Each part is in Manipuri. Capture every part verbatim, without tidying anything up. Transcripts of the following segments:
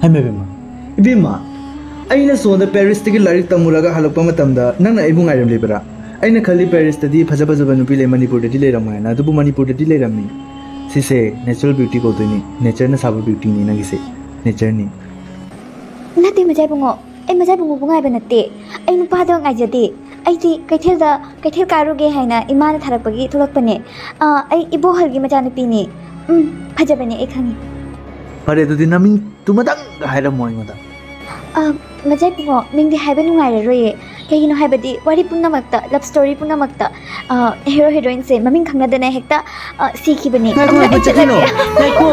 ꯍꯥꯏꯃ ꯏꯕꯦꯝꯃ, ꯏꯕꯦꯝꯃ, ꯑꯩꯅ ꯁꯣꯝꯗ ꯄꯦꯔꯤꯁꯇꯒꯤ ꯂꯥꯏꯔꯤꯛ ꯇꯝꯃꯨꯔꯒ ꯍꯜꯂꯛꯄ ꯃꯇꯝꯗ ꯅꯪꯅ ꯑꯩꯕꯨ ꯉꯥꯏꯔꯝꯂꯤꯕ꯭ꯔꯥ? ꯑꯩꯅ ꯈꯜꯂꯤ ꯄꯦꯔꯤꯁꯇꯗꯤ ꯐꯖ ꯐꯖꯕ ꯅꯨꯄꯤ ꯂꯩ, ꯃꯅꯤꯄꯨꯔꯗꯗꯤ ꯂꯩꯔꯝꯃꯣꯏ ꯍꯥꯏꯅ, ꯑꯗꯨꯕꯨ ꯃꯅꯤꯄꯨꯔꯗꯗꯤ ꯂꯩꯔꯝꯃꯤ꯫ ꯁꯤꯁꯦ natural beauty ꯀꯧꯗꯣꯏꯅꯤ, natureꯅ ꯁꯥꯕ beautyꯅꯤ ꯅꯪꯒꯤꯁꯦ, natureꯅꯤ꯫ ꯅꯠꯇꯦ ꯃꯖꯥꯏ ꯕꯨꯡꯉꯣ, ꯑꯩ ꯃꯖꯥꯏ ꯕꯨꯡꯉꯣꯕꯨ ꯉꯥꯏꯕ ꯅꯠꯇꯦ꯫ ꯑꯩ ꯅꯨꯄꯥꯗꯣ ꯉꯥꯏꯖꯗꯦ꯫ ꯑꯩꯗꯤ ꯀꯩꯊꯦꯜꯗ ꯀꯩꯊꯦꯜ ꯀꯥꯔꯨꯒꯦ ꯍꯥꯏꯅ ꯏꯃꯥꯅ ꯊꯥꯔꯛꯄꯒꯤ ꯊꯣꯛꯂꯛꯄꯅꯦ꯫ ꯑꯥ, ꯑꯩ ꯏꯕꯣꯍꯜꯒꯤ ꯃꯆꯥꯅꯨꯄꯤꯅꯤ꯫ ꯎꯝ, ꯐꯖꯕꯅꯦ, ꯑꯩ ꯈꯪꯉꯤ꯫ ꯐꯔꯦ, ꯑꯗꯨꯗꯤ ꯅꯃꯤꯡꯗꯨꯃꯗꯪ ꯍꯥꯏꯔꯝꯃꯣ ꯑꯩꯉꯣꯟꯗ꯫ ꯑꯥ, ꯃꯖꯥꯏ ꯕꯨꯡꯉꯣ, ꯃꯤꯡꯗꯤ ꯍꯥꯏꯕ ꯅꯨꯡꯉꯥꯏꯔꯔꯣꯏꯌꯦ꯫ ꯀꯩꯒꯤꯅꯣ ꯍꯥꯏꯕꯗꯤ ꯋꯥꯔꯤ ꯄꯨꯝꯅꯃꯛꯇ, love story ꯄꯨꯝꯅꯃꯛꯇ, ꯑꯥ, hero heroineꯁꯦ ꯃꯃꯤꯡ ꯈꯪꯅꯗꯅ ꯍꯦꯛꯇ, ꯑꯥ, ꯁꯤꯈꯤꯕꯅꯦ꯫ ꯉꯥꯏꯈꯣ, ꯉꯥꯏꯈꯣ, ꯆꯠꯈꯤꯅꯣ꯫ ꯉꯥꯏꯈꯣ,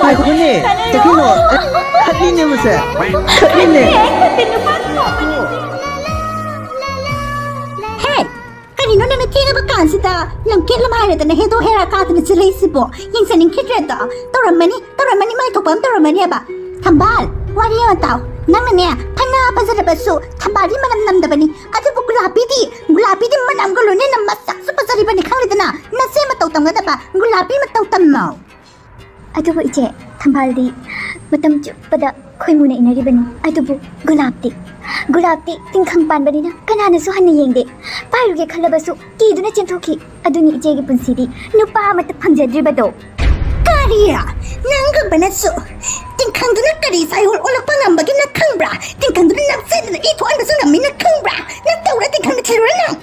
ꯉꯥꯏꯈꯣꯅꯦ, ꯆꯠꯈꯤꯅꯣ꯫ ꯈꯠꯂꯤꯅꯦ ꯃꯁꯦ, ꯈꯠꯂꯤꯅꯦ꯫ ꯍꯦ! ꯀꯔꯤꯅꯣ ꯅꯪꯅ ꯊꯦꯡꯉꯕ ꯀꯥꯟꯁꯤꯗ ꯂꯝꯀꯦꯠ ꯂꯝꯍꯥꯏꯔꯗꯅ ꯍꯦꯗꯣ ꯍꯦꯔꯥ ꯀꯥꯗꯅ ꯆꯦꯜꯂꯛꯏꯁꯤꯕꯣ? ꯌꯦꯡꯖꯅꯤꯡꯈꯤꯗ꯭ꯔꯦꯗ꯫ ꯇꯧꯔꯝꯃꯅꯤ, ꯇꯧꯔꯝꯃꯅꯤ, ꯃꯥꯏ ꯊꯣꯛꯄ ꯑꯃ ꯇꯧꯔꯝꯃꯅꯦꯕ꯫ ꯊꯝꯕꯥꯜ, ꯋꯥꯔꯤ ꯑꯃ ꯇꯥꯎ꯫ ꯅꯪꯅꯅꯦ, ꯐꯅ ꯐꯖꯔꯕꯁꯨ ꯊꯝꯕꯥꯜꯗꯤ ꯃꯅꯝ ꯅꯝꯗꯕꯅꯤ꯫ ꯑꯗꯨꯕꯨ ꯒꯨꯂꯥꯄꯤꯗꯤ, ꯒꯨꯂꯥꯄꯤꯗꯤ ꯃꯅꯝꯒ ꯂꯣꯏꯅꯅ ꯃꯁꯛꯁꯨ ꯐꯖꯔꯤꯕꯅꯤ, ꯈꯪꯂꯦꯗꯅ? ꯅꯆꯦ ꯃꯇꯧ ꯇꯝꯒꯗꯕ ꯒꯨꯂꯥꯄꯤ ꯃꯇꯧ ꯇꯝꯃꯣ꯫ ꯑꯗꯨꯕꯨ ꯏꯆꯦ, ꯊꯝꯕꯥꯜꯗꯤ ꯃꯇꯝ ꯆꯨꯞꯄꯗ ꯈꯣꯏꯃꯨꯅ ꯏꯟꯅꯔꯤꯕꯅꯤ꯫ ꯑꯗꯨꯕꯨ ꯒꯨꯂꯥꯞꯇꯤ, ꯒꯨꯂꯥꯞꯇꯤ ꯇꯤꯡꯈꯪ ꯄꯥꯟꯕꯅꯤꯅ ꯀꯅꯥꯅꯁꯨ ꯍꯟꯅ ꯌꯦꯡꯗꯦ꯫ ꯄꯥꯏꯔꯨꯒꯦ ꯈꯜꯂꯕꯁꯨ ꯀꯤꯗꯨꯅ ꯆꯦꯟꯊꯣꯛꯈꯤ꯫ ꯑꯗꯨꯅꯤ ꯏꯆꯦꯒꯤ ꯄꯨꯟꯁꯤꯗꯤ ꯅꯨꯄꯥ ꯑꯃꯠꯇ ꯐꯪꯖꯗ꯭ꯔꯤꯕꯗꯣ꯫ ꯀꯔꯤ? ꯅꯪꯒꯨꯝꯕꯅꯁꯨ ꯇꯤꯡꯈꯪꯗꯨꯅ ꯀꯔꯤ ꯆꯥꯏꯍꯣꯜ ꯑꯣꯜꯂꯛꯄ ꯉꯝꯕꯒꯦ ꯅꯪ ꯈꯪꯕ꯭ꯔꯥ? ꯇꯤꯡꯈꯪꯗꯨꯅ ꯅꯞꯁꯤꯟꯗꯨꯅ ꯏ ꯊꯣꯛꯍꯟꯕꯁꯨ ꯉꯝꯃꯤ ꯅꯪ ꯈꯪꯕ꯭ꯔꯥ? ꯅꯪ ꯇꯧꯔ ꯇꯤꯡꯈꯪꯗ ꯊꯤꯜꯂꯨꯔ ꯅꯪ?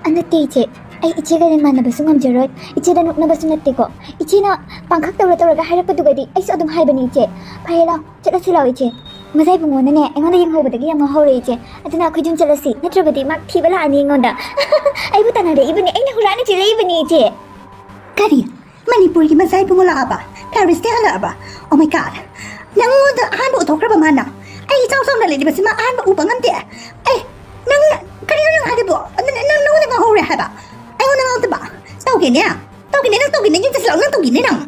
ꯑ, ꯅꯠꯇꯦ ꯏꯆꯦ, ꯑꯩ ꯏꯆꯦꯒ ꯂꯦꯡꯃꯥꯟꯅꯕꯁꯨ ꯉꯝꯖꯔꯣꯏ, ꯏꯆꯦꯗ ꯅꯣꯛꯅꯕꯁꯨ ꯅꯠꯇꯦꯀꯣ꯫ ꯏꯆꯦꯅ ꯄꯥꯡꯈꯛ ꯇꯧꯔ ꯇꯧꯔꯒ ꯍꯥꯏꯔꯛꯄꯗꯨꯒꯗꯤ ꯑꯩꯁꯨ ꯑꯗꯨꯝ ꯍꯥꯏꯕꯅꯤ ꯏꯆꯦ꯫ ꯐꯔꯦ ꯂꯥꯎ, ꯆꯠꯂꯁꯤ ꯂꯥꯎ ꯏꯆꯦ꯫ ꯃꯖꯥꯏ ꯕꯨꯡꯉꯣꯅꯅꯦ ꯑꯩꯉꯣꯟꯗ ꯌꯦꯡꯍꯧꯕꯗꯒꯤ ꯌꯥꯝ ꯉꯥꯎꯍꯧꯔꯦ ꯏꯆꯦ꯫ ꯑꯗꯨꯅ ꯑꯩꯈꯣꯏ ꯌꯨꯝ ꯆꯠꯂꯁꯤ, ꯅꯠꯇ꯭ꯔꯕꯗꯤ ꯃꯥ ꯊꯤꯕ ꯂꯥꯛꯑꯅꯤ ꯑꯩꯉꯣꯟꯗ꯫ ꯑꯩꯕꯨ ꯇꯥꯟꯅꯔꯛꯏꯕꯅꯤ, ꯑꯩꯅ ꯍꯨꯔꯥꯟꯅ ꯆꯦꯜꯂꯛꯏꯕꯅꯤ ꯏꯆꯦ꯫ ꯀꯔꯤ? ꯃꯅꯤꯄꯨꯔꯒꯤ ꯃꯖꯥꯏ ꯕꯨꯡꯉꯣ ꯂꯥꯛꯑꯕ? ꯄꯦꯔꯤꯁꯇꯩ ꯍꯜꯂꯛꯑꯕ? Oh my God! ꯅꯪꯉꯣꯟꯗ ꯑꯍꯥꯟꯕ ꯎꯊꯣꯛꯈ꯭ꯔꯕ ꯃꯥꯅ? ꯑꯩ ꯏꯆꯥꯎ ꯆꯥꯎꯅ ꯂꯩꯔꯤꯕꯁꯤ ꯃꯥ ꯑꯍꯥꯟꯕ ꯎꯕ ꯉꯝꯗꯦ꯫ ꯑꯦ, ꯅꯪ ꯀꯔꯤꯅꯣ ꯅꯪ ꯍꯥꯏꯔꯤꯕꯣ? ꯅꯪ, ꯅꯪ ꯅꯉꯣꯟꯗ ꯉꯥꯎꯍꯧꯔꯦ ꯍꯥꯏꯕ? ꯑꯩꯉꯣꯟꯗ ꯉꯥꯎꯗꯕ? ꯇꯧꯒꯦꯅꯦ? ꯇꯧꯒꯦꯅꯦ, ꯅꯪ ꯇꯧꯒꯦꯅꯦ, ꯌꯨꯝ ꯆꯠꯁꯤꯜꯂꯛꯑꯣ, ꯅꯪ ꯇꯧꯒꯦꯅꯦ ꯅꯪ꯫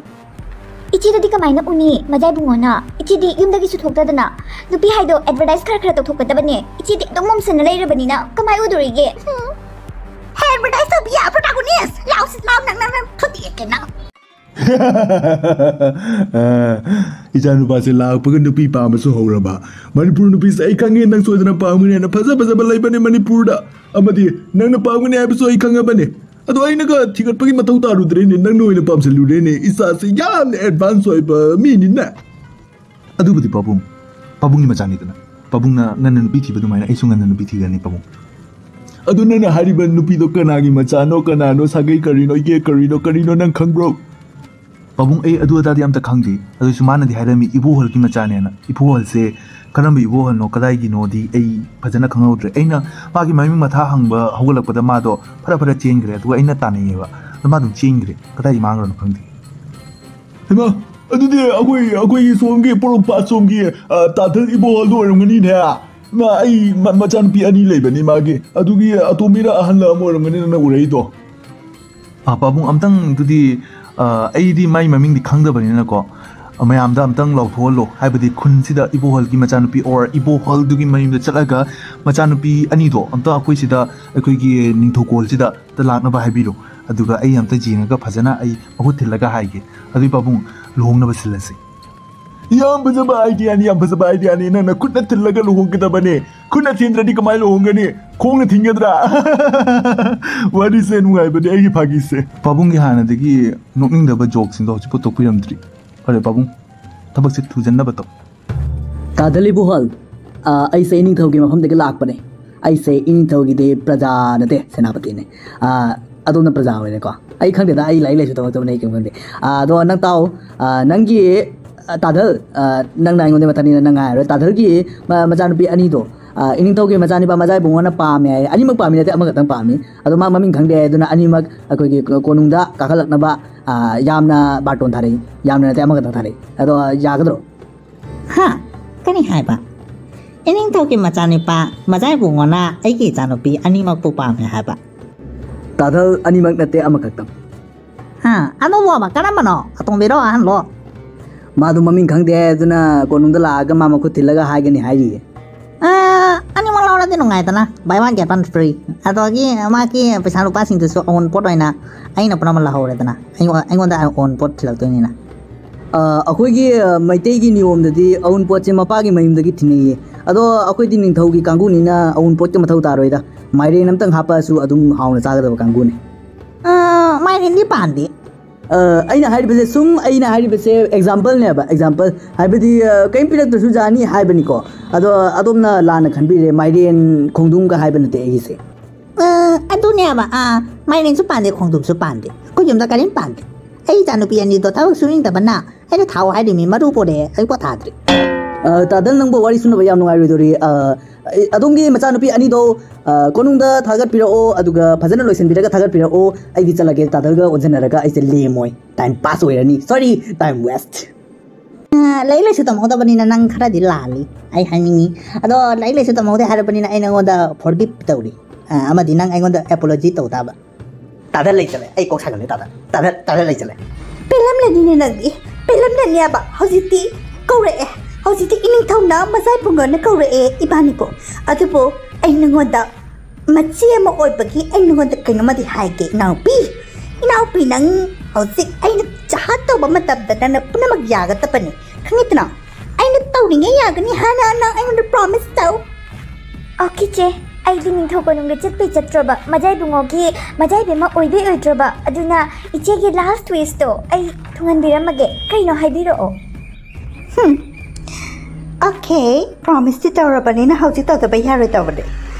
ꯏꯆꯦꯗꯗꯤ ꯀꯃꯥꯏꯅ ꯎꯅꯤ, ꯃꯖꯥꯏ ꯕꯨꯡꯉꯣꯅ? ꯏꯆꯦꯗꯤ ꯌꯨꯝꯗꯒꯤꯁꯨ ꯊꯣꯛꯇꯗꯅ꯫ ꯅꯨꯄꯤ ꯍꯥꯏꯗꯣ advertise ꯈꯔ ꯈꯔ ꯇꯧꯊꯣꯛꯀꯗꯕꯅꯦ꯫ ꯏꯆꯦꯗꯤ ꯑꯗꯨꯝ ꯃꯣꯝꯁꯟꯅ ꯂꯩꯔꯕꯅꯤꯅ ꯀꯃꯥꯏ ꯎꯗꯣꯔꯤꯒꯦ? ꯍꯨꯝ꯫ Advertise ꯇꯧꯕꯤ ꯌꯥ, protagonist꯫ ꯂꯥꯎꯁꯤ, ꯂꯥꯎ, ꯅꯪ, ꯅꯪ, ꯅꯪ, ꯐꯨꯗꯦꯛꯀꯦ ꯅꯪ꯫ ꯑ, ꯏꯆꯥ ꯅꯨꯄꯥꯁꯦ ꯂꯥꯛꯄꯒ ꯅꯨꯄꯤ ꯄꯥꯝꯕꯁꯨ ꯍꯧꯔꯕ꯫ ꯃꯅꯤꯄꯨꯔ ꯅꯨꯄꯤꯁꯦ ꯑꯩ ꯈꯪꯉꯦ, ꯅꯪ ꯁꯣꯏꯗꯅ ꯄꯥꯝꯒꯅꯤ ꯍꯥꯏꯅ ꯐꯖ ꯐꯖꯕ ꯂꯩꯕꯅꯦ ꯃꯅꯤꯄꯨꯔꯗ꯫ ꯑꯃꯗꯤ ꯅꯪꯅ ꯄꯥꯝꯒꯅꯤ ꯍꯥꯏꯕꯁꯨ ꯑꯩ ꯈꯪꯉꯕꯅꯦ꯫ ꯑꯗꯣ ꯑꯩꯅꯒ ꯊꯤꯒꯠꯄꯒꯤ ꯃꯊꯧ ꯇꯥꯔꯨꯗ꯭ꯔꯦꯅꯦ, ꯅꯪꯅ ꯑꯣꯏꯅ ꯄꯥꯝꯁꯤꯜꯂꯨꯔꯦꯅꯦ꯫ ꯏꯆꯥꯁꯦ ꯌꯥꯝꯅ ꯑꯦꯗꯚꯥꯟꯁ ꯑꯣꯏꯕ ꯃꯤꯅꯤꯅ꯫ ꯑꯗꯨꯕꯨꯗꯤ ꯄꯥꯕꯨꯡ, ꯄꯥꯕꯨꯡꯒꯤ ꯃꯆꯥꯅꯤꯗꯅ꯫ ꯄꯥꯕꯨꯡꯅ ꯉꯟꯅ ꯅꯨꯄꯤ ꯊꯤꯕ ꯑꯗꯨꯃꯥꯏꯅ ꯑꯩꯁꯨ ꯉꯟꯅ ꯅꯨꯄꯤ ꯊꯤꯒꯅꯤ ꯄꯥꯕꯨꯡ꯫ ꯑꯗꯨ ꯅꯪꯅ ꯍꯥꯏꯔꯤꯕ ꯅꯨꯄꯤꯗꯣ ꯀꯅꯥꯒꯤ ꯃꯆꯥꯅꯣ, ꯀꯅꯥꯅꯣ, ꯁꯥꯒꯩ ꯀꯔꯤꯅꯣ, ꯏꯌꯦꯛ ꯀꯔꯤꯅꯣ, ꯀꯔꯤꯅꯣ ꯅꯪ ꯈꯪꯕ꯭ꯔꯣ? ꯄꯥꯕꯨꯡ, ꯑꯩ ꯑꯗꯨ ꯑꯗꯥꯗꯤ ꯑꯝꯇ ꯈꯪꯗꯦ꯫ ꯑꯗꯨꯁꯨ ꯃꯥꯅꯗꯤ ꯍꯥꯏꯔꯝꯃꯤ ꯏꯕꯣꯍꯜꯒꯤ ꯃꯆꯥꯅꯦꯅ꯫ ꯏꯕꯣꯍꯜꯁꯦ ꯀꯔꯝꯕ ꯏꯕꯣꯍꯜꯅꯣ, ꯀꯗꯥꯏꯒꯤꯅꯣꯗꯤ ꯑꯩ ꯐꯖꯅ ꯈꯪꯍꯧꯗ꯭ꯔꯦ꯫ ꯑꯩꯅ ꯃꯥꯒꯤ ꯃꯃꯤꯡ ꯃꯊꯥ ꯍꯪꯕ ꯍꯧꯒꯠꯂꯛꯄꯗ ꯃꯥꯗꯣ ꯐꯔ ꯐꯔ ꯆꯦꯟꯈ꯭ꯔꯦ꯫ ꯑꯗꯨꯒ ꯑꯩꯅ ꯇꯥꯟꯅꯩꯌꯦꯕ, ꯑꯗꯣ ꯃꯥ ꯑꯗꯨꯝ ꯆꯦꯟꯈ꯭ꯔꯦ꯫ ꯀꯗꯥꯏ ꯃꯥꯡꯈ꯭ꯔꯅꯣ ꯈꯪꯗꯦ꯫ ꯍꯩꯃꯥ, ꯑꯗꯨꯗꯤ ꯑꯩꯈꯣꯏ, ꯑꯩꯈꯣꯏꯒꯤ ꯁꯣꯝꯒꯤ ꯄꯣꯔꯣꯝꯄꯥꯠ ꯁꯣꯝꯒꯤ, ꯑ, ꯇꯥꯗꯜ ꯏꯕꯣꯍꯜꯗꯣ ꯑꯣꯏꯔꯝꯒꯅꯤꯅꯦ꯫ ꯃꯥ, ꯑꯩ ꯃ-, ꯃꯆꯥꯅꯨꯄꯤ ꯑꯅꯤ ꯂꯩꯕꯅꯤ ꯃꯥꯒꯤ꯫ ꯑꯗꯨꯒꯤ ꯑꯇꯣꯝꯕꯤꯔ ꯑꯍꯜꯂ ꯑꯃ ꯑꯣꯏꯔꯝꯒꯅꯤ ꯅꯪꯅ ꯎꯔꯛꯏꯗꯣ꯫ ꯑ, ꯄꯥꯕꯨꯡ, ꯑꯝꯇꯪ ꯑꯗꯨꯗꯤ, ꯑ, ꯑꯩꯗꯤ ꯃꯥꯏ ꯃꯃꯤꯡꯗꯤ ꯈꯪꯗꯕꯅꯤꯅꯀꯣ, ꯃꯌꯥꯝꯗ ꯑꯝꯇꯪ ꯂꯥꯎꯊꯣꯛꯍꯜꯂꯣ꯫ ꯍꯥꯏꯕꯗꯤ ꯈꯨꯟꯁꯤꯗ ꯏꯕꯣꯍꯜꯒꯤ ꯃꯆꯥꯅꯨꯄꯤ or ꯏꯕꯣꯍꯜꯗꯨꯒꯤ ꯃꯌꯨꯝꯗ ꯆꯠꯂꯒ ꯃꯆꯥꯅꯨꯄꯤ ꯑꯅꯤꯗꯣ ꯑꯝꯇ ꯑꯩꯈꯣꯏ ꯁꯤꯗ ꯑꯩꯈꯣꯏꯒꯤ ꯅꯤꯡꯊꯧꯀꯣꯜꯁꯤꯗ ꯂꯥꯛꯅꯕ ꯍꯥꯏꯕꯤꯔꯣ꯫ ꯑꯗꯨꯒ ꯑꯩ ꯑꯝꯇ ꯌꯦꯡꯉꯒ ꯐꯖꯅ ꯑꯩ ꯃꯍꯨꯠ ꯊꯤꯜꯂꯒ ꯍꯥꯏꯒꯦ꯫ ꯑꯗꯨꯏ ꯄꯥꯕꯨꯡ, ꯂꯨꯍꯣꯡꯅꯕ ꯁꯤꯜꯂꯁꯤ꯫ ꯌꯥꯝ ꯐꯖꯕ ꯑꯥꯏꯗꯤꯌꯥꯅꯤ, ꯌꯥꯝ ꯐꯖꯕ ꯑꯥꯏꯗꯤꯌꯥꯅꯤ꯫ ꯅꯪꯅ ꯈꯨꯠꯅ ꯊꯤꯜꯂꯒ ꯂꯨꯍꯣꯡꯒꯗꯕꯅꯦ꯫ ꯈꯨꯠꯅ ꯊꯤꯟꯗ꯭ꯔꯗꯤ ꯀꯃꯥꯏꯅ ꯂꯨꯍꯣꯡꯒꯅꯤ? ꯈꯣꯡꯅ ꯊꯤꯟꯒꯗ꯭ꯔꯥ? ꯋꯥꯔꯤꯁꯦ ꯅꯨꯡꯉꯥꯏꯕꯅꯦ, ꯑꯩꯒꯤ ꯐꯥꯒꯤꯁꯦ꯫ ꯄꯥꯕꯨꯡꯒꯤ ꯍꯥꯟꯅꯗꯒꯤ ꯅꯣꯛꯅꯤꯡꯗꯕ ꯖꯣꯛꯁꯤꯡꯗꯣ ꯍꯧꯖꯤꯛꯐꯥꯎ ꯇꯣꯛꯄꯤꯔꯝꯗ꯭ꯔꯤ꯫ ꯐꯔꯦ ꯄꯥꯕꯨꯡ, ꯊꯕꯛꯁꯦ ꯊꯨꯖꯟꯅꯕ ꯇꯧ꯫ ꯇꯥꯗꯜ ꯏꯕꯣꯍꯜ, ꯑ, ꯑꯩꯁꯦ ꯏꯅꯤꯡꯊꯧꯒꯤ ꯃꯐꯝꯗꯒꯤ ꯂꯥꯛꯄꯅꯦ꯫ ꯑꯩꯁꯦ ꯏꯅꯤꯡꯊꯧꯒꯤꯗꯤ ꯄ꯭ꯔꯖꯥ ꯅꯠꯇꯦ, ꯁꯦꯅꯥꯄꯇꯤꯅꯦ꯫ ꯑ, ꯑꯗꯣꯝꯅ ꯄ꯭ꯔꯖꯥ ꯑꯣꯏꯔꯦꯀꯣ꯫ ꯑꯩ ꯈꯪꯗꯦꯗ, ꯑꯩ ꯂꯥꯏꯔꯤꯛ ꯂꯥꯏꯁꯨ ꯇꯝꯃꯛꯇꯕꯅꯦ, ꯑꯩ ꯀꯩꯝ ꯈꯪꯗꯦ꯫ ꯑ, ꯑꯗꯣ ꯅꯪ ꯇꯥꯎ, ꯑ, ꯅꯪꯒꯤ, ꯑ, ꯇꯥꯗꯜ, ꯑ, ꯅꯪꯅ ꯑꯩꯉꯣꯟꯗ ꯃꯊꯪꯅꯤꯅ ꯅꯪ ꯍꯥꯏꯔꯣ꯫ ꯇꯥꯗꯜꯒꯤ ꯃ-, ꯃꯆꯥꯅꯨꯄꯤ ꯑꯅꯤꯗꯣ, ꯑ, ꯏꯅꯤꯡꯊꯧꯒꯤ ꯃꯆꯥꯅꯤꯄꯥ ꯃꯖꯥ ꯏꯕꯨꯡꯉꯣꯅ ꯄꯥꯝꯃꯦ ꯍꯥꯏ꯫ ꯑꯅꯤꯃꯛ ꯄꯥꯝꯃꯤ ꯅꯠꯇꯦ, ꯑꯃꯈꯛꯇꯪ ꯄꯥꯝꯃꯤ꯫ ꯑꯗꯣ ꯃꯥ ꯃꯃꯤꯡ ꯈꯪꯗꯦ ꯍꯥꯏ, ꯑꯗꯨꯅ ꯑꯅꯤꯃꯛ ꯑꯩꯈꯣꯏꯒꯤ ꯀꯣꯅꯨꯡꯗ ꯀꯥꯈꯠꯂꯛꯅꯕ, ꯑ, ꯌꯥꯝꯅ ꯕꯥꯔꯇꯣꯟ ꯊꯥꯔꯛꯏ꯫ ꯌꯥꯝꯅ ꯅꯠꯇꯦ, ꯑꯃꯈꯛꯇꯪ ꯊꯥꯔꯛꯏ꯫ ꯑꯗꯣ ꯌꯥꯒꯗ꯭ꯔꯣ? ꯍꯥ? ꯀꯔꯤ ꯍꯥꯏꯕ? ꯏꯅꯤꯡꯊꯧꯒꯤ ꯃꯆꯥꯅꯤꯄꯥ ꯃꯖꯥ ꯏꯕꯨꯡꯉꯣꯅ ꯑꯩꯒꯤ ꯏꯆꯥꯅꯨꯄꯤ ꯑꯅꯤꯃꯛꯄꯨ ꯄꯥꯝꯃꯦ ꯍꯥꯏꯕ? ꯇꯥꯗꯜ, ꯑꯅꯤꯃꯛ ꯅꯠꯇꯦ, ꯑꯃꯈꯛꯇꯪ꯫ ꯍꯥ? ꯑꯗꯨꯕꯨ ꯑꯃ ꯀꯔꯝꯕꯅꯣ? ꯑꯇꯣꯝꯕꯤꯔꯣ, ꯑꯍꯟꯂꯣ? ꯃꯥꯗꯣ ꯃꯃꯤꯡ ꯈꯪꯗꯦ, ꯑꯗꯨꯅ ꯀꯣꯅꯨꯡꯗ ꯂꯥꯛꯑꯒ ꯃꯥ ꯃꯈꯨꯠ ꯊꯤꯜꯂꯒ ꯍꯥꯏꯒꯅꯤ ꯍꯥꯏꯔꯤꯌꯦ꯫ ꯑ, ꯑꯅꯤꯃꯛ ꯂꯧꯔꯣ꯫ ꯈꯔꯗꯤ ꯅꯨꯡꯉꯥꯏꯗꯅ, buy one get one free꯫ ꯑꯗꯒꯤ ꯃꯥꯒꯤ ꯄꯩꯁꯥ ꯂꯨꯄꯥꯁꯤꯡꯗꯨꯁꯨ ꯑꯋꯨꯟꯄꯣꯠ ꯑꯣꯏꯅ ꯑꯩꯅ ꯄꯨꯝꯅꯃꯛ ꯂꯧꯍꯧꯔꯦꯗꯅ, ꯑꯩꯉꯣꯟ- ꯑꯩꯉꯣꯟꯗ ꯑꯋꯨꯟꯄꯣꯠ ꯊꯤꯜꯂꯛꯇꯣꯏꯅꯤꯅ꯫ ꯑ, ꯑꯩꯈꯣꯏꯒꯤ, ꯑ, ꯃꯩꯇꯩꯒꯤ ꯅꯤꯌꯣꯝꯗꯗꯤ ꯑꯋꯨꯟꯄꯣꯠꯁꯦ ꯃꯄꯥꯒꯤ ꯃꯌꯨꯝꯗꯒꯤ ꯊꯤꯟꯅꯩꯌꯦ꯫ ꯑꯗꯣ ꯑꯩꯈꯣꯏꯗꯤ ꯅꯤꯡꯊꯧꯒꯤ ꯀꯥꯡꯕꯨꯅꯤꯅ ꯑꯋꯨꯟꯄꯣꯠꯀꯤ ꯃꯊꯧ ꯇꯥꯔꯣꯏꯗ꯫ ꯃꯥꯏꯔꯦꯟ ꯑꯝꯇꯪ ꯍꯥꯞꯄꯛꯑꯁꯨ ꯑꯗꯨꯝ ꯍꯥꯎꯅ ꯆꯥꯒꯗꯕ ꯀꯥꯡꯕꯨꯅꯤ꯫ ꯑ, ꯃꯥꯏꯔꯦꯟꯗꯤ ꯄꯥꯟꯗꯦ꯫ ꯑ, ꯑꯩꯅ ꯍꯥꯏꯔꯤꯕꯁꯦ ꯁꯨꯝ, ꯑꯩꯅ ꯍꯥꯏꯔꯤꯕꯁꯦ exampleꯅꯦꯕ, example꯫ ꯍꯥꯏꯕꯗꯤ, ꯑ, ꯀꯔꯤꯝ ꯄꯤꯔꯛꯇ꯭ꯔꯁꯨ ꯌꯥꯅꯤ ꯍꯥꯏꯕꯅꯤꯀꯣ꯫ ꯑꯗꯣ ꯑꯗꯣꯝꯅ ꯂꯥꯟꯅ ꯈꯟꯕꯤꯔꯦ, ꯃꯥꯏꯔꯦꯟ ꯈꯣꯡꯗ꯭ꯔꯨꯝꯒ ꯍꯥꯏꯕ ꯅꯠꯇꯦ ꯑꯩꯒꯤꯁꯦ꯫ ꯑ, ꯑꯗꯨꯅꯦꯕ, ꯑ, ꯃꯥꯏꯔꯦꯟꯁꯨ ꯄꯥꯟꯗꯦ, ꯈꯣꯡꯗ꯭ꯔꯨꯝꯁꯨ ꯄꯥꯟꯗꯦ, ꯑꯩꯈꯣꯏ ꯌꯨꯝꯗ ꯀꯔꯤꯝ ꯄꯥꯟꯗꯦ꯫ ꯑꯩ ꯏꯆꯥꯅꯨꯄꯤ ꯑꯅꯤꯗꯣ ꯊꯕꯛ ꯁꯨꯅꯤꯡꯗꯕꯅ ꯑꯩꯅ ꯊꯥꯎ ꯍꯥꯏꯔꯤꯃꯤ, ꯃꯔꯨ ꯄꯣꯔꯛꯑꯦ, ꯑꯩ ꯄꯣꯊꯥꯗ꯭ꯔꯤ꯫ ꯑ, ꯇꯥꯗꯜ, ꯅꯪꯕꯨ ꯋꯥꯔꯤ ꯁꯨꯅꯕ ꯌꯥꯝ ꯅꯨꯡꯉꯥꯏꯔꯣꯏꯗꯧꯔꯤ꯫ ꯑ, ꯑꯩ- ꯑꯗꯣꯝꯒꯤ ꯃꯆꯥꯅꯨꯄꯤ ꯑꯅꯤꯗꯣ, ꯑ, ꯀꯣꯅꯨꯡꯗ ꯊꯥꯒꯠꯄꯤꯔꯛꯑꯣ, ꯑꯗꯨꯒ ꯐꯖꯅ ꯂꯣꯏꯁꯤꯟꯕꯤꯔꯒ ꯊꯥꯒꯠꯄꯤꯔꯛꯑꯣ꯫ ꯑꯩꯗꯤ ꯆꯠꯂꯒꯦ, ꯇꯥꯗꯜꯒ ꯑꯣꯟꯁꯤꯟꯅꯔꯒ ꯑꯩꯁꯦ ꯂꯦꯝꯃꯣꯏ, time pass ꯑꯣꯏꯔꯅꯤ꯫ Sorry, time waste꯫ ꯑ, ꯂꯥꯏꯔꯤꯛ ꯂꯥꯏꯁꯨ ꯇꯝꯍꯧꯗꯕꯅꯤꯅ ꯅꯪ ꯈꯔꯗꯤ ꯂꯥꯜꯂꯤ, ꯑꯩ ꯍꯥꯏꯅꯤꯡꯉꯤ꯫ ꯑꯗꯣ ꯂꯥꯏꯔꯤꯛ ꯂꯥꯏꯁꯨ ꯇꯝꯍꯧꯗꯦ ꯍꯥꯏꯔꯕꯅꯤꯅ ꯑꯩ ꯅꯪꯉꯣꯟꯗ forgive ꯇꯧꯔꯤ꯫ ꯑ, ꯑꯃꯗꯤ ꯅꯪ ꯑꯩꯉꯣꯟꯗ apology ꯇꯧ ꯇꯥꯕ꯫ ꯇꯥꯗ ꯂꯩꯇꯂꯦ, ꯑꯩ ꯀꯣꯛ ꯁꯥꯒꯠꯂꯦ ꯇꯥꯗ꯫ ꯇꯥꯗ, ꯇꯥꯗ ꯂꯩꯇꯂꯦ꯫ ꯄꯦꯜꯂꯝꯂꯅꯤꯅꯦ ꯅꯪꯗꯤ, ꯄꯦꯜꯂꯝꯂꯅꯤꯕ꯫ ꯍꯧꯖꯤꯛꯇꯤ ꯀꯧꯔꯛꯑꯦ, ꯍꯧꯖꯤꯛꯇꯤ ꯏꯅꯤꯡꯊꯧꯅ ꯃꯆꯥ ꯏꯕꯨꯡꯉꯣꯅ ꯀꯧꯔꯛꯑꯦ ꯏꯕꯥꯅꯤꯕꯨ꯫ ꯑꯗꯨꯕꯨ ꯑꯩ ꯅꯉꯣꯟꯗ ꯃꯆꯦ ꯑꯃ ꯑꯣꯏꯕꯒꯤ ꯑꯩ ꯅꯉꯣꯟꯗ ꯀꯩꯅꯣꯝꯃꯗꯤ ꯍꯥꯏꯒꯦ ꯏꯅꯥꯎꯄꯤ꯫ ꯏꯅꯥꯎꯄꯤ, ꯅꯪ ꯍꯧꯖꯤꯛ ꯑꯩꯅ ꯖꯍꯥꯖ ꯇꯧꯕ ꯃꯇꯝꯗ ꯅꯪꯅ ꯄꯨꯝꯅꯃꯛ ꯌꯥꯒꯗꯕꯅꯤ, ꯈꯪꯉꯤꯗꯅ? ꯑꯩꯅ ꯇꯧꯔꯤꯉꯩ ꯌꯥꯒꯅꯤ ꯍꯥꯏꯅ ꯅꯪ ꯑꯩꯉꯣꯟꯗ promise ꯇꯧ꯫ ꯑꯣꯀꯦ ꯆꯦ, ꯑꯩꯗꯤ ꯅꯤꯡꯊꯧ ꯀꯣꯅꯨꯡꯗ ꯆꯠꯄꯩ ꯆꯠꯇ꯭ꯔꯣꯕ, ꯃꯖꯥ ꯏꯕꯨꯡꯉꯣꯒꯤ ꯃꯖꯥ ꯏꯕꯦꯝꯃ ꯑꯣꯏꯕꯩ ꯑꯣꯏꯗ꯭ꯔꯣꯕ, ꯑꯗꯨꯅ ꯏꯆꯦꯒꯤ last wishꯇꯣ ꯑꯩ ꯊꯨꯡꯍꯟꯕꯤꯔꯝꯃꯒꯦ, ꯀꯩꯅꯣ ꯍꯥꯏꯕꯤꯔꯛꯑꯣ꯫ ꯍꯝ꯫ ꯑꯣꯀꯦ, promiseꯇꯤ ꯇꯧꯔꯕꯅꯤꯅ ꯍꯧꯖꯤꯛ ꯇꯧꯗꯕ ꯌꯥꯔꯣꯏꯗꯧꯕꯅꯦ꯫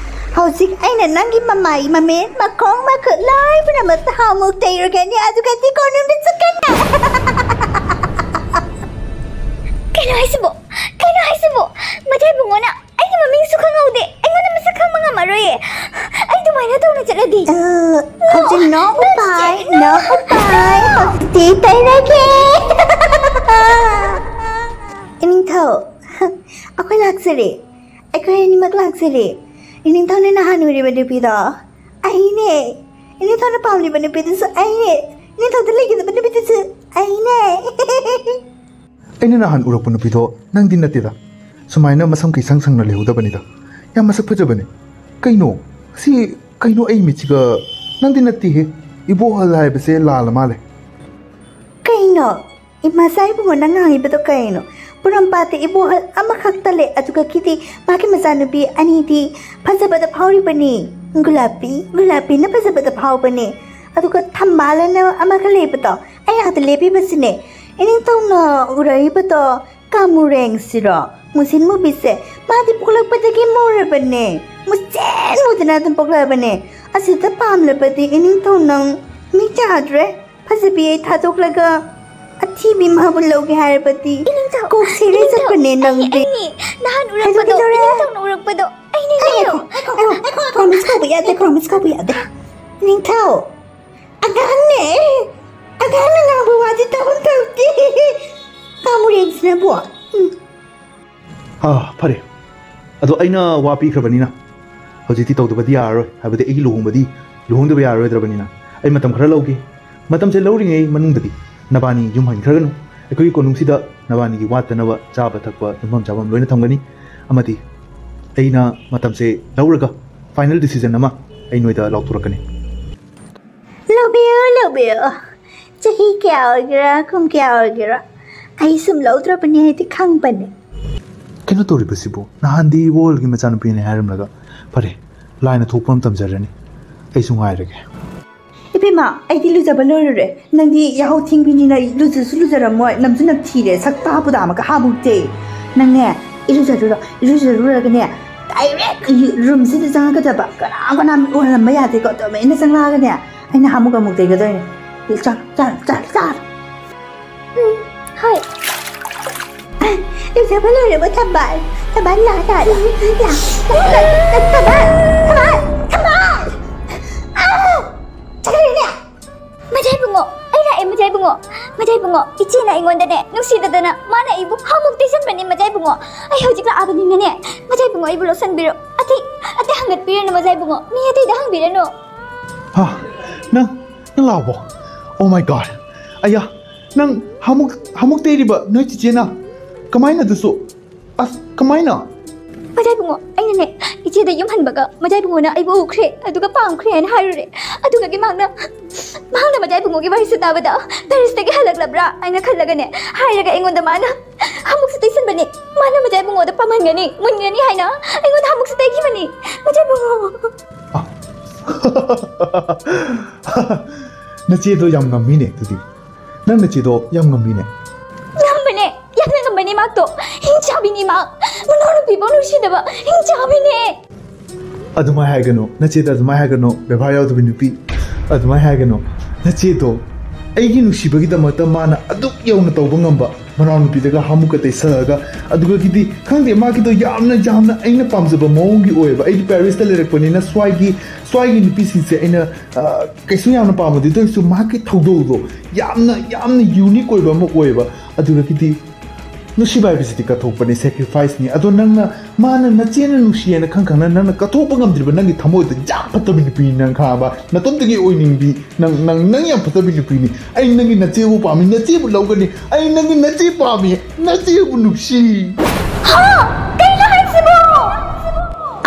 ꯍꯧꯖꯤꯛ ꯑꯩꯅ ꯅꯪꯒꯤ ꯃꯃꯥꯏ, ꯃꯃꯤꯠ, ꯃꯈꯣꯡ, ꯃꯈꯨꯠ ꯂꯣꯏ ꯄꯨꯝꯅꯃꯛꯇ ꯍꯥꯎꯃꯨꯛ ꯇꯩꯔꯒꯅꯤ, ꯑꯗꯨꯒꯗꯤ ꯀꯣꯅꯨꯡꯗ ꯆꯠꯀꯅꯤ꯫ ꯀꯩꯅꯣ ꯍꯥꯏꯁꯤꯕꯣ? ꯀꯩꯅꯣ ꯍꯥꯏꯁꯤꯕꯣ? ꯃꯖꯥ ꯏꯕꯨꯡꯉꯣꯅ ꯑꯩꯒꯤ ꯃꯃꯤꯡꯁꯨ ꯈꯪꯍꯧꯗꯦ, ꯑꯩꯉꯣꯟꯗ ꯃꯁꯛ ꯈꯪꯕ ꯉꯝꯃꯔꯣꯏꯌꯦ꯫ ꯑꯩ ꯑꯗꯨꯃꯥꯏꯅ ꯇꯧꯅ ꯆꯠꯂꯗꯤ꯫ ꯑ, ꯍꯧꯖꯤꯛ no ꯎꯄꯥꯏ, no ꯎꯄꯥꯏ, ꯍꯧꯖꯤꯛꯇꯤ ꯇꯩꯔꯒꯦ꯫ ꯏꯅꯤꯡꯊꯧ, ꯑꯩꯈꯣꯏ ꯂꯥꯛꯆꯔꯦ, ꯑꯩꯈꯣꯏ ꯑꯅꯤꯃꯛ ꯂꯥꯛꯆꯔꯦ꯫ ꯏꯅꯤꯡꯊꯧꯅ ꯅꯍꯥꯟ ꯎꯔꯤꯕ ꯅꯨꯄꯤꯗꯣ ꯑꯩꯅꯦ꯫ ꯏꯅꯤꯡꯊꯧꯅ ꯄꯥꯝꯂꯤꯕ ꯅꯨꯄꯤꯗꯨꯁꯨ ꯑꯩꯅꯦ꯫ ꯏꯅꯤꯡꯊꯧꯗ ꯂꯩꯒꯗꯕ ꯅꯨꯄꯤꯗꯨꯁꯨ ꯑꯩꯅꯦ꯫ ꯑꯩꯅ ꯅꯍꯥꯟ ꯎꯔꯛꯄ ꯅꯨꯄꯤꯗꯣ ꯅꯪꯗꯤ ꯅꯠꯇꯦꯗ꯫ ꯁꯨꯃꯥꯏꯅ ꯃꯁꯝ ꯀꯩꯁꯪ ꯁꯪꯅ ꯂꯩꯍꯧꯗꯕꯅꯤꯗ꯫ ꯌꯥꯝ ꯃꯁꯛ ꯐꯖꯕꯅꯦ꯫ ꯀꯩꯅꯣ? ꯁꯤ ꯀꯩꯅꯣ? ꯑꯩ ꯃꯤꯠꯁꯤꯒ? ꯅꯪꯗꯤ ꯅꯠꯇꯦꯍꯦ꯫ ꯏꯕꯣꯍꯜ ꯍꯥꯏꯕꯁꯦ ꯂꯥꯜꯂ ꯃꯥꯜꯂꯦ꯫ ꯀꯩꯅꯣ? ꯏꯃꯥꯆꯥ ꯏꯕꯨꯡꯉꯣ, ꯅꯪ ꯉꯥꯡꯉꯤꯕꯗꯣ ꯀꯩꯅꯣ? ꯄꯣꯔꯣꯝꯄꯥꯠꯇ ꯏꯕꯣꯍꯜ ꯑꯃꯈꯛꯇ ꯂꯩ, ꯑꯗꯨꯒ ꯀꯤꯗꯤ ꯃꯥꯒꯤ ꯃꯆꯥꯅꯨꯄꯤ ꯑꯅꯤꯗꯤ ꯐꯖꯕꯗ ꯐꯥꯎꯔꯤꯕꯅꯤ꯫ ꯒꯨꯂꯥꯄꯤ, ꯒꯨꯂꯥꯄꯤꯅ ꯐꯖꯕꯗ ꯐꯥꯎꯕꯅꯦ꯫ ꯑꯗꯨꯒ ꯊꯝꯕꯥꯜ ꯑꯅ ꯑꯃꯒ ꯂꯩꯕꯗꯣ, ꯑꯩ ꯑꯥꯗ ꯂꯦꯞꯄꯤꯕꯁꯤꯅꯦ꯫ ꯏꯅꯤꯡꯊꯧꯅ ꯎꯔꯛꯏꯕꯗꯣ ꯀꯥꯃꯨꯔꯦꯡꯁꯤꯔꯣ? ꯃꯨꯁꯤꯟ ꯃꯨꯕꯤꯁꯦ, ꯃꯥꯗꯤ ꯄꯣꯛꯂꯛꯄꯗꯒꯤ ꯃꯨꯔꯕꯅꯦ꯫ ꯃꯨꯁꯤꯟ ꯃꯨꯗꯅ ꯑꯗꯨꯝ ꯄꯣꯛꯂꯛꯑꯕꯅꯦ꯫ ꯑꯁꯤꯗ ꯄꯥꯝꯂꯕꯗꯤ ꯏꯅꯤꯡꯊꯧ ꯅꯪ ꯃꯤ ꯆꯥꯗ꯭ꯔꯦ꯫ ꯐꯖꯕꯤ ꯑꯩ ꯊꯥꯗꯣꯛꯂꯒ ꯑꯊꯤꯕꯤ ꯃꯥꯕꯨ ꯂꯧꯒꯦ ꯍꯥꯏꯔꯕꯗꯤ ꯏꯅꯤꯡꯊꯧ, ꯀꯣꯛ ꯁꯦꯔꯦ ꯏꯅꯤꯡꯊꯧ, ꯆꯠꯄꯅꯦ ꯑꯩ, ꯅꯪꯗꯤ꯫ ꯑꯩꯅꯦ, ꯅꯍꯥꯟ ꯎꯔꯛꯄꯗꯣ, ꯀꯩꯗꯧꯔꯦ? ꯏꯅꯤꯡꯊꯧꯅ ꯎꯔꯛꯄꯗꯣ, ꯑꯩꯅꯦ, ꯍꯥꯏꯌꯣ, ꯅꯦꯅꯦ꯫ ꯍꯥꯏꯌꯣ, ꯍꯥꯏꯌꯣ, ꯍꯥꯏꯌꯣ, promise ꯀꯧꯕ ꯌꯥꯗꯦ, promise ꯀꯧꯕ ꯌꯥꯗꯦ꯫ ꯏꯅꯤꯡꯊꯧ, ꯑꯉꯥꯡꯅꯦ, ꯑꯉꯥꯡꯅ ꯉꯥꯡꯕ ꯋꯥꯗꯤ ꯇꯥꯐꯝ ꯊꯣꯛꯇꯦ꯫ ꯀꯥꯃꯨꯔꯦꯡꯁꯤꯅꯕꯨ꯫ ꯎꯝ꯫ ꯑꯥ, ꯐꯔꯦ꯫ ꯑꯗꯣ ꯑꯩꯅ ꯋꯥ ꯄꯤꯈ꯭ꯔꯕꯅꯤꯅ ꯍꯧꯖꯤꯛꯇꯤ ꯇꯧꯗꯕꯗꯤ ꯌꯥꯔꯔꯣꯏ, ꯍꯥꯏꯕꯗꯤ ꯑꯩꯒꯤ ꯂꯨꯍꯣꯡꯕꯗꯤ ꯂꯨꯍꯣꯡꯗꯕ ꯌꯥꯔꯔꯣꯏꯗ꯭ꯔꯕꯅꯤꯅ ꯑꯩ ꯃꯇꯝ ꯈꯔ ꯂꯧꯒꯦ꯫ ꯃꯇꯝꯁꯦ ꯂꯧꯔꯤꯉꯩ ꯃꯅꯨꯡꯗꯗꯤ ꯅꯕꯥꯅꯤ ꯌꯨꯝ ꯍꯟꯈ꯭ꯔꯒꯅꯨ꯫ ꯑꯩꯈꯣꯏꯒꯤ ꯀꯣꯅꯨꯡꯁꯤꯗ ꯅꯕꯥꯅꯤꯒꯤ ꯋꯥꯠꯇꯅꯕ ꯆꯥꯕ ꯊꯛꯄ, ꯇꯨꯝꯐꯝ ꯆꯥꯐꯝ ꯂꯣꯏꯅ ꯊꯝꯒꯅꯤ꯫ ꯑꯃꯗꯤ ꯑꯩꯅ ꯃꯇꯝꯁꯦ ꯂꯧꯔꯒ final decision ꯑꯃ ꯑꯩ ꯅꯣꯏꯗ ꯂꯥꯎꯊꯣꯔꯛꯀꯅꯤ꯫ ꯂꯧꯕꯤꯌꯨ, ꯂꯧꯕꯤꯌꯨ꯫ ꯆꯍꯤ ꯀꯌꯥ ꯑꯣꯏꯒꯦꯔꯥ, ꯀꯨꯝ ꯀꯌꯥ ꯑꯣꯏꯒꯦꯔꯥ, ꯑꯩ ꯁꯨꯝ ꯂꯧꯗ꯭ꯔꯕꯅꯤ ꯍꯥꯏꯗꯤ ꯈꯪꯕꯅꯦ꯫ ꯀꯩꯅꯣ ꯇꯧꯔꯤꯕꯁꯤꯕꯨ? ꯅꯍꯥꯟꯗꯤ ꯏꯕꯣꯜꯒꯤ ꯃꯆꯥꯅꯨꯄꯤꯅꯦ ꯍꯥꯏꯔꯝꯂꯒ꯫ ꯐꯔꯦ, ꯂꯥꯏꯅ ꯊꯣꯛꯄ ꯑꯃ ꯇꯝꯖꯔꯅꯤ꯫ ꯑꯩꯁꯨ ꯉꯥꯏꯔꯒꯦ꯫ ꯏꯕꯦꯝꯃ, ꯑꯩꯗꯤ ꯂꯨꯖꯕ ꯂꯣꯏꯔꯨꯔꯦ꯫ ꯅꯪꯗꯤ ꯌꯥꯍꯧ ꯊꯦꯡꯕꯤꯅꯤꯅ ꯂꯨꯖꯁꯨ ꯂꯨꯖꯔꯝꯃꯣꯏ, ꯅꯝꯁꯨ ꯅꯝꯊꯤꯔꯦ, ꯁꯛ ꯇꯥ ꯄꯨꯗꯥ ꯑꯃꯒ ꯍꯥꯃꯨꯛꯇꯦ꯫ ꯅꯪꯅꯦ, ꯏꯔꯨꯖꯔꯨꯔꯣ, ꯏꯔꯨꯖꯔꯨꯔꯒꯅꯦ, direct roomꯁꯤꯗ ꯆꯪꯉꯛꯀꯗꯕ꯫ ꯀꯅꯥ ꯀꯅꯥ ꯎꯍꯜꯂꯝꯕ ꯌꯥꯗꯦꯀꯣ, ꯇꯨꯃꯤꯟꯅ ꯆꯪꯂꯛꯑꯒꯅꯦ, ꯑꯩꯅ ꯍꯥꯃꯨꯛ ꯑꯃꯨꯛ ꯇꯩꯒꯗꯣꯏꯅꯦ꯫ ꯆꯥꯔꯣ, ꯆꯥꯔꯣ, ꯆꯥꯔꯣ, ꯆꯥꯔꯣ꯫ ꯎꯝ, ꯍꯣꯏ꯫ ꯂꯨꯖꯕ ꯂꯣꯏꯔꯕꯣ, ꯊꯝꯕꯥꯜ? ꯊꯝꯕꯥꯜ, ꯂꯥ, ꯂꯥ, ꯂꯥ, ꯂꯥ, ꯊꯝꯕꯥꯜ, ꯊꯝꯕꯥꯜ, ꯊꯝꯕꯥꯜ, ꯊꯝꯕꯥꯜ! ꯑꯥ! ꯆꯠꯈ꯭ꯔꯦꯅꯦ! ꯃꯖꯥꯏ ꯕꯨꯡꯉꯣ, ꯑꯩ ꯂꯥꯛꯑꯦ, ꯃꯖꯥꯏ ꯕꯨꯡꯉꯣ꯫ ꯃꯖꯥꯏ ꯕꯨꯡꯉꯣ, ꯏꯆꯦꯅ ꯑꯩꯉꯣꯟꯗꯅꯦ, ꯅꯨꯡꯁꯤꯗꯗꯅ ꯃꯥꯅ ꯑꯩꯕꯨ ꯍꯥꯃꯨꯛ ꯇꯩꯁꯟꯕꯅꯦ, ꯃꯖꯥꯏ ꯕꯨꯡꯉꯣ꯫ ꯑꯩ ꯍꯧꯖꯤꯛ ꯂꯥꯛꯑꯕꯅꯤꯅꯅꯦ, ꯃꯖꯥꯏ ꯕꯨꯡꯉꯣ, ꯑꯩꯕꯨ ꯂꯧꯁꯟꯕꯤꯔꯣ꯫ ꯑꯇꯩ, ꯑꯇꯩ ꯍꯪꯒꯠꯄꯤꯔꯅꯨ, ꯃꯖꯥꯏ ꯕꯨꯡꯉꯣ꯫ ꯃꯤ ꯑꯇꯩꯗ ꯍꯪꯕꯤꯔꯅꯨ꯫ ꯍꯥ, ꯅꯪ, ꯅꯪ ꯂꯥꯛꯑꯕꯣ? Oh my God! ꯑꯌꯥ, ꯅꯪ ꯍꯥꯃꯨꯛ, ꯍꯥꯃꯨꯛ ꯇꯩꯔꯤꯕ ꯅꯣꯏ ꯆꯤꯆꯦꯅ? ꯀꯃꯥꯏꯅ ꯑꯗꯨꯁꯨ? ꯑꯁ, ꯀꯃꯥꯏꯅ? ꯃꯖꯥꯏ ꯕꯨꯡꯉꯣ, ꯑꯩꯅ ꯏꯆꯦꯗ ꯌꯨꯝ ꯍꯟꯕꯒ ꯃꯖꯥꯏ ꯏꯕꯨꯡꯉꯣꯅ ꯑꯩꯕꯨ ꯎꯈ꯭ꯔꯦ, ꯑꯗꯨꯒ ꯄꯥꯝꯈ꯭ꯔꯦ ꯍꯥꯏꯅ ꯍꯥꯏꯔꯨꯔꯦ꯫ ꯑꯗꯨꯗꯒꯤ ꯃꯍꯥꯛꯅ, ꯃꯍꯥꯛꯅ ꯃꯖꯥꯏ ꯏꯕꯨꯡꯉꯣꯒꯤ ꯋꯥꯔꯤꯁꯦ ꯇꯥꯕꯗ ꯄꯦꯔꯤꯁꯇꯒꯤ ꯍꯜꯂꯛꯂꯕ꯭ꯔꯥ ꯍꯥꯏꯅ ꯈꯜꯂꯒꯅꯦ, ꯍꯥꯏꯔꯒ ꯑꯩꯉꯣꯟꯗ ꯃꯥꯅ ꯍꯥꯃꯨꯛꯁꯨ ꯇꯩꯁꯟꯕꯅꯤ꯫ ꯃꯥꯅ ꯃꯖꯥꯏ ꯏꯕꯨꯡꯉꯣꯗ ꯄꯥꯝꯍꯟꯒꯅꯤ, ꯃꯨꯟꯒꯅꯤ ꯍꯥꯏꯅ ꯑꯩꯉꯣꯟꯗ ꯍꯥꯃꯨꯛꯁꯨ ꯇꯩꯈꯤꯕꯅꯤ꯫ ꯃꯖꯥꯏ ꯏꯕꯨꯡꯉꯣ꯫ ꯅꯆꯦꯗꯣ ꯌꯥꯝ ꯉꯝꯃꯤꯅꯦ ꯑꯗꯨꯗꯤ꯫ ꯅꯪ ꯅꯆꯦꯗꯣ ꯌꯥꯝ ꯉꯝꯃꯤꯅꯦ꯫ ꯉꯝꯕꯅꯦ, ꯌꯥꯝꯅ ꯉꯝꯕꯅꯦ ꯃꯍꯥꯛꯇꯣ꯫ ꯍꯤꯡꯆꯥꯕꯤꯅꯤ ꯃꯍꯥꯛ꯫ ꯃꯅꯥꯎꯅꯨꯄꯤꯕꯨ ꯅꯨꯡꯁꯤꯗꯕ ꯍꯤꯡꯆꯥꯕꯤꯅꯦ꯫ ꯑꯗꯨꯃꯥꯏ ꯍꯥꯏꯒꯅꯨ, ꯅꯆꯦꯗ ꯑꯗꯨꯃꯥꯏ ꯍꯥꯏꯒꯅꯨ, ꯕꯦꯕꯥꯔ ꯌꯥꯎꯗꯕ ꯅꯨꯄꯤ꯫ ꯑꯗꯨꯃꯥꯏ ꯍꯥꯏꯒꯅꯨ꯫ ꯅꯆꯦꯗꯣ ꯑꯩꯒꯤ ꯅꯨꯡꯁꯤꯕꯒꯤꯗꯃꯛꯇ ꯃꯥꯅ ꯑꯗꯨꯛ ꯌꯧꯅ ꯇꯧꯕ ꯉꯝꯕ, ꯃꯅꯥꯎꯅꯨꯄꯤꯗꯒ ꯍꯥꯃꯨꯛꯀ ꯇꯩꯁꯜꯂꯒ, ꯑꯗꯨꯒꯒꯤꯗꯤ ꯈꯪꯗꯦ, ꯃꯥꯒꯤꯗꯣ ꯌꯥꯝꯅ, ꯌꯥꯝꯅ ꯑꯩꯅ ꯄꯥꯝꯖꯕ ꯃꯑꯣꯡꯒꯤ ꯑꯣꯏꯌꯦꯕ꯫ ꯑꯩꯗꯤ ꯄꯦꯔꯤꯁꯇ ꯂꯩꯔꯛꯄꯅꯤꯅ ꯁ꯭ꯋꯥꯏꯒꯤ, ꯁ꯭ꯋꯥꯏꯒꯤ ꯅꯨꯄꯤꯁꯤꯡꯁꯦ ꯑꯩꯅ, ꯑ, ꯀꯩꯁꯨ ꯌꯥꯝꯅ ꯄꯥꯝꯕꯗꯤ ꯑꯣꯏꯔꯁꯨ ꯃꯍꯥꯛꯀꯤ ꯊꯧꯗꯣꯛꯗꯣ ꯌꯥꯝꯅ, ꯌꯥꯝꯅ ꯌꯨꯅꯤꯛ ꯑꯣꯏꯕ ꯑꯃ ꯑꯣꯏꯌꯦꯕ꯫ ꯑꯗꯨꯒꯒꯤꯗꯤ ꯅꯨꯡꯁꯤꯕ ꯍꯥꯏꯕꯁꯤꯗꯤ ꯀꯠꯊꯣꯛꯄꯅꯤ, ꯁꯦꯀ꯭ꯔꯤꯐꯥꯏꯁꯅꯤ꯫ ꯑꯗꯣ ꯅꯪꯅ, ꯃꯥꯅ ꯅꯆꯦꯅ ꯅꯨꯡꯁꯤꯌꯦꯅ ꯈꯪ ꯈꯪꯅ ꯅꯪꯅ ꯀꯠꯊꯣꯛꯄ ꯉꯝꯗ꯭ꯔꯤꯕ ꯅꯪꯒꯤ ꯊꯃꯣꯏꯗꯣ ꯌꯥꯝ ꯐꯠꯇꯕ ꯅꯨꯄꯤꯅꯤ ꯅꯪ, ꯈꯪꯉꯕ? ꯅꯇꯣꯝꯇꯒꯤ ꯑꯣꯏꯅꯤꯡꯕꯤ ꯅꯪ, ꯅꯪ, ꯅꯪ ꯌꯥꯝ ꯐꯠꯇꯕ ꯅꯨꯄꯤꯅꯤ꯫ ꯑꯩ ꯅꯪꯒꯤ ꯅꯆꯦꯕꯨ ꯄꯥꯝꯃꯤ, ꯅꯆꯦꯕꯨ ꯂꯧꯒꯅꯤ꯫ ꯑꯩ ꯅꯪꯒꯤ ꯅꯆꯦ ꯄꯥꯝꯃꯤ, ꯅꯆꯦꯕꯨ ꯅꯨꯡꯁꯤ꯫ ꯍꯥ? ꯀꯩꯅꯣ ꯍꯥꯏꯁꯤꯕꯣ?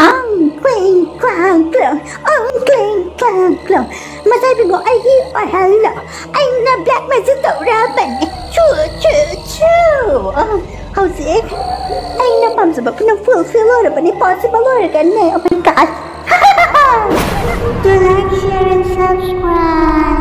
ꯑꯪ ꯀ꯭ꯂꯤꯡ ꯀ꯭ꯂꯥꯡ ꯀ꯭ꯂꯣꯡ, ꯑꯪ ꯀ꯭ꯂꯤꯡ ꯀ꯭ꯂꯥꯡ ꯀ꯭ꯂꯣꯡ꯫ ꯃꯆꯥꯏꯕꯤꯕꯨ ꯑꯩꯒꯤ ꯑꯣꯏꯍꯜꯂꯣ꯫ ꯑꯩꯅ ꯕ꯭ꯂꯦꯛ ꯃꯦꯖꯤꯛ ꯇꯧꯔꯕꯅꯤ꯫ ꯆꯨ, ꯆꯨ, ꯆꯨ꯫ ꯑ, ꯍꯧꯖꯤꯛ ꯑꯩꯅ ꯄꯥꯝꯖꯕ ꯄꯨꯝꯅꯃꯛ ꯐꯨꯜꯐꯤꯜ ꯑꯣꯏꯔꯕꯅꯤ, ꯄꯣꯁꯤꯕꯜ ꯑꯣꯏꯔꯒꯅꯦ꯫ Oh my God. Do like, share, and subscribe.